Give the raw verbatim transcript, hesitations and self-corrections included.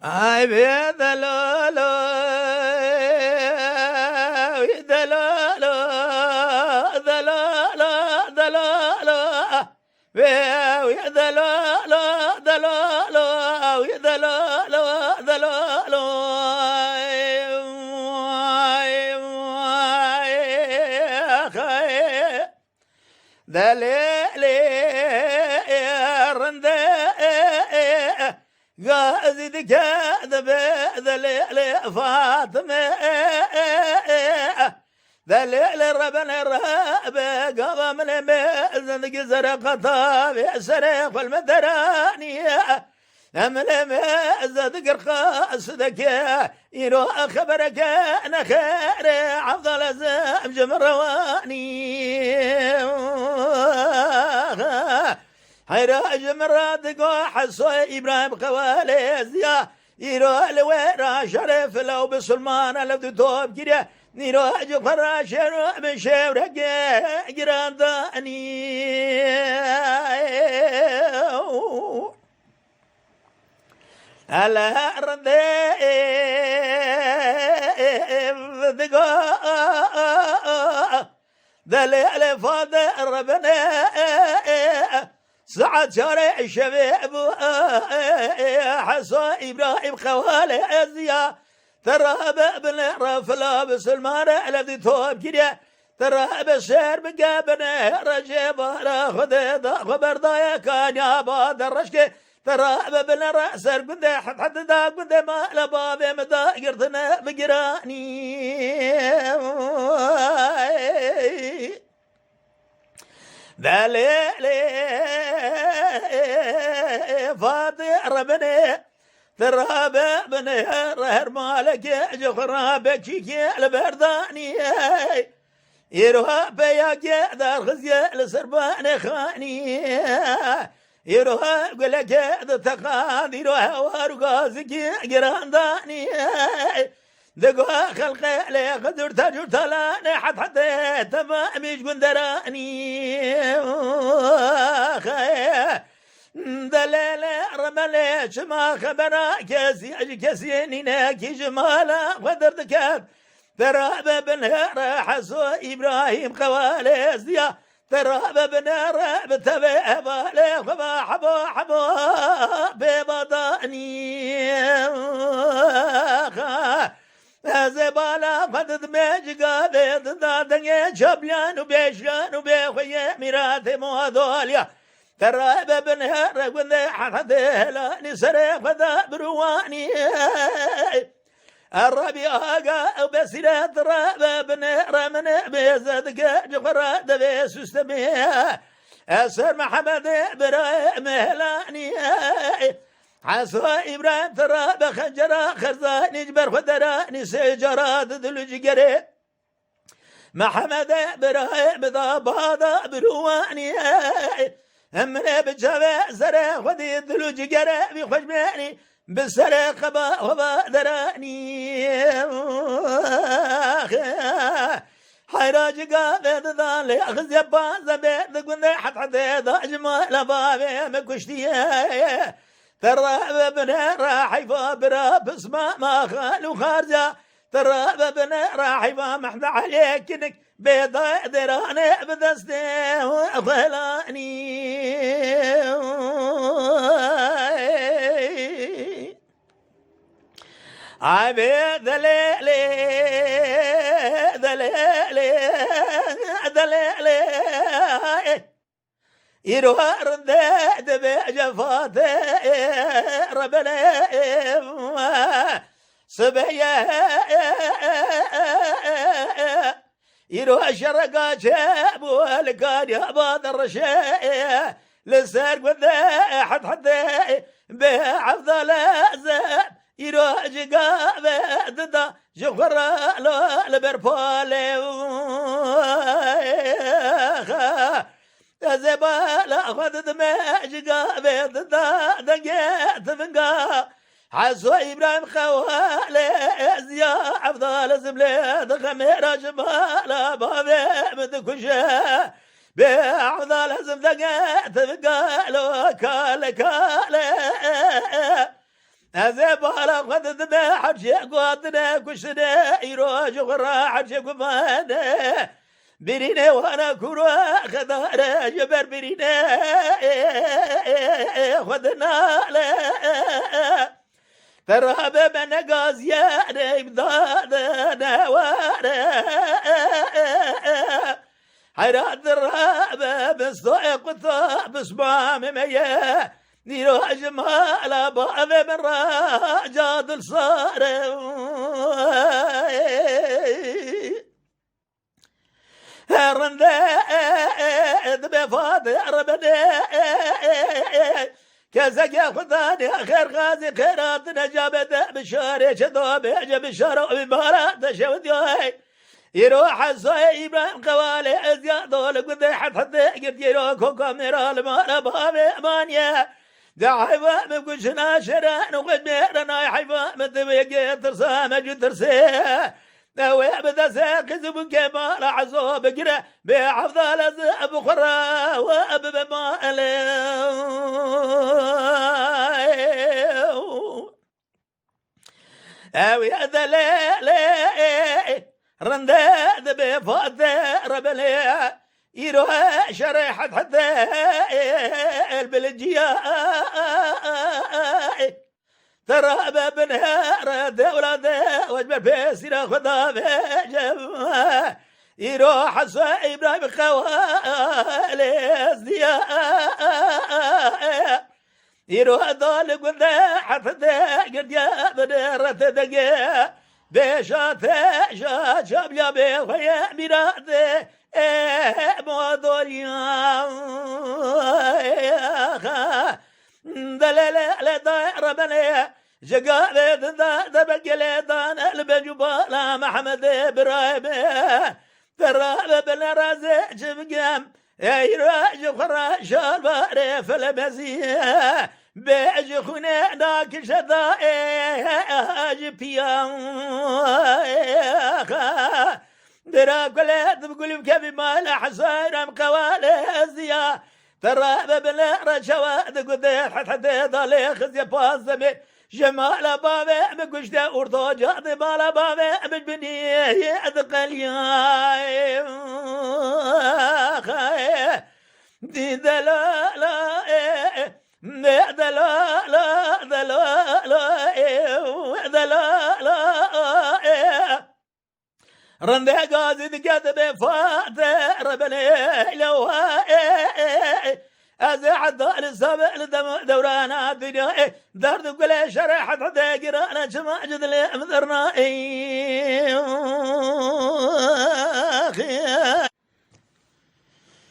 Ay be delalo, delalo, delalo, delalo. Ve, ve, delalo, delalo, ve, delalo, delalo. Delê lê rinde gazî dike dibe delê lê Fatime. Delê lê rebene rebe gava min ê me zindgî zere qata vê serê xwe li me deraniye. Em lê me zindgir qas dike. Îro xebereke nexêrê Evdal Ezem ji min re wanî. Heyra ji min re digo Hesoyê Îbrahîm Xewalê ziya. Îro li wê re şerê fila û bisilmana lev du top kiriye. Îro ji xwe re şêr û bi şêwreke giran danî. Ele rindê digo delê elê fade rebene. Saet çarê şevê bû. Heso Îbrahîm Xewalê eziya. Te rabe bine rafila bisilmane elevdî top kiriye. Te rabe şer bike bine rejê bara xwedê da xwe berdaye kanya ba de reşkê. Te rabe bine re ser gundê het het da gundê mala bavê me da girtine bi giranî. Delê lê fadê rebine. Te rabe bine re her maleke ji xwe rabe çîkê li berdanî. Îro peyakê derxiziye li ser banê xanî. Îro guleke diteqand, îro hewar û gazikî girandanî. Digo xelqê lê xizir tecûr talanê het hetê temamî ji gunderanî. Delele remelê çima xebera kesî ji kesî nîne kî ji mala xwe derdiket. Te rabe binêre Heso Îbrahîm Xewalê ziya. Te rabe binêre bi tevê hevalê xwe ve hebo hebo pê badanî. Ez ê bala xwe didime cigavê dida dengê çapliyan û bêşiyan û bê xwe yê mîratê moa doliya. Te rabe binêre gundê Hehedê helanî serê xwe de biruwanî. Errebî aga ew besîret rebe binê re min ê bêze dike ji xwe re devê sistemê. Ez ser Mehemedê birayê me helanî. Hesa Îbrahîm te rebe xencera xerzanî ji ber xwe deranî sê cara di dil û cigerê. Mehemedê birayê min da bada biruwanî. Em min ê bi çavê serê xwedî dil û cigere wî xweş bênî. Bi serê xeba xwe va deranî. Heyra ciga vê dida lê xiziye paze bê di gundê het hetê da ji mala bavê me kuştiye. Te rebe binêre heyfa bira pisma ma xal û xarca. Te rebe binêre heyfa Mehmed Elê kinik bê dayê dêranê bi destê xwe xwelanî. Ay bê delelê, delelê, delelê. Îro rinde dibe cefate rebele sibeye. Îro şereka çebû li kariya ba derreşe. Li ser gundê het hetê bê Evdal Ezem. Îro ji gavê dida ji xwe re lo li ber palê. Ez ê bala xwe didime ji gavê dida dengê tivinga. Heso Îbrahîm Xewalê ziya Evdal Ezem lê dixemêra ji mala bavê min dikuje. Bê Evdal Ezem dengê tivinga lo kale kale. Ez ê bala xwe didime herçê ku hatine kuştine, îro ji xwe re herçê ku mane. Birînê wana kuro xedare ji ber birînê xwe dinale. Te rabe me negaziye, ne îmdade ne ware. Heyrat rabe bistoyê quta bismamê me ye. Nîro ji mala bavê min ra ca dil sare. Rinde dibe fade rebene. Keseke xudanê xêr xazî xêratine cabe de bişare çe do bêce bişara wî bara de şewdiyoy. Îro Hesayê Îbrahîm Qewalê ez ya dol gudê het hete girt îro koka mêra li mala bavê maniye. De heyva min kuşina şeran xwe mêra nay heyva min divê gê tirsa me cû tirsê. Ew ê bi destê qîz û bûkê mala Ezo bigire, bê hevdal ez bi xwe re we bibe malê. Ew ê delê lê rinde dibe fate rebelê. Îro şerê het hete el bilinciya. Te rabe binêre dewlete we ji ber pêsîra xwe davêje. Îro Hesa Îbrahîm Qewalê ez diya. Îro da li gundê hete girtiye binêre te dengê. Bêşa te şa çabliya bê xwe ye mîrate. Ê modoriya. Delele le dayê rebelê, ji gavê dinda debegê lê dan el bencû bala Mehmedê birayê me. Te rabe bile razê çi bikim, ey ra ji xwe ra şalvarê filemezî. Bê ji xûnê nakişe da ê ji piya. Dira gulê dim gulüm kevî mala Hesayram qewalê ez diya. Te rabe bile reçewa di gudê hethedê dalê xizye pazdemê. Ji mala bavê min kuşte orta cadê mala bavê min binî diqeliyay. Dî delala, e, e, delala, delala, e, delala, e. Rinde gazî dike dibe fate rebelê lewa, e, e, e. Ez ê heta li sabe li dem-, dewrana dinya, e, derd û gulê şerê heta de girane çima ji dilê em derna, e.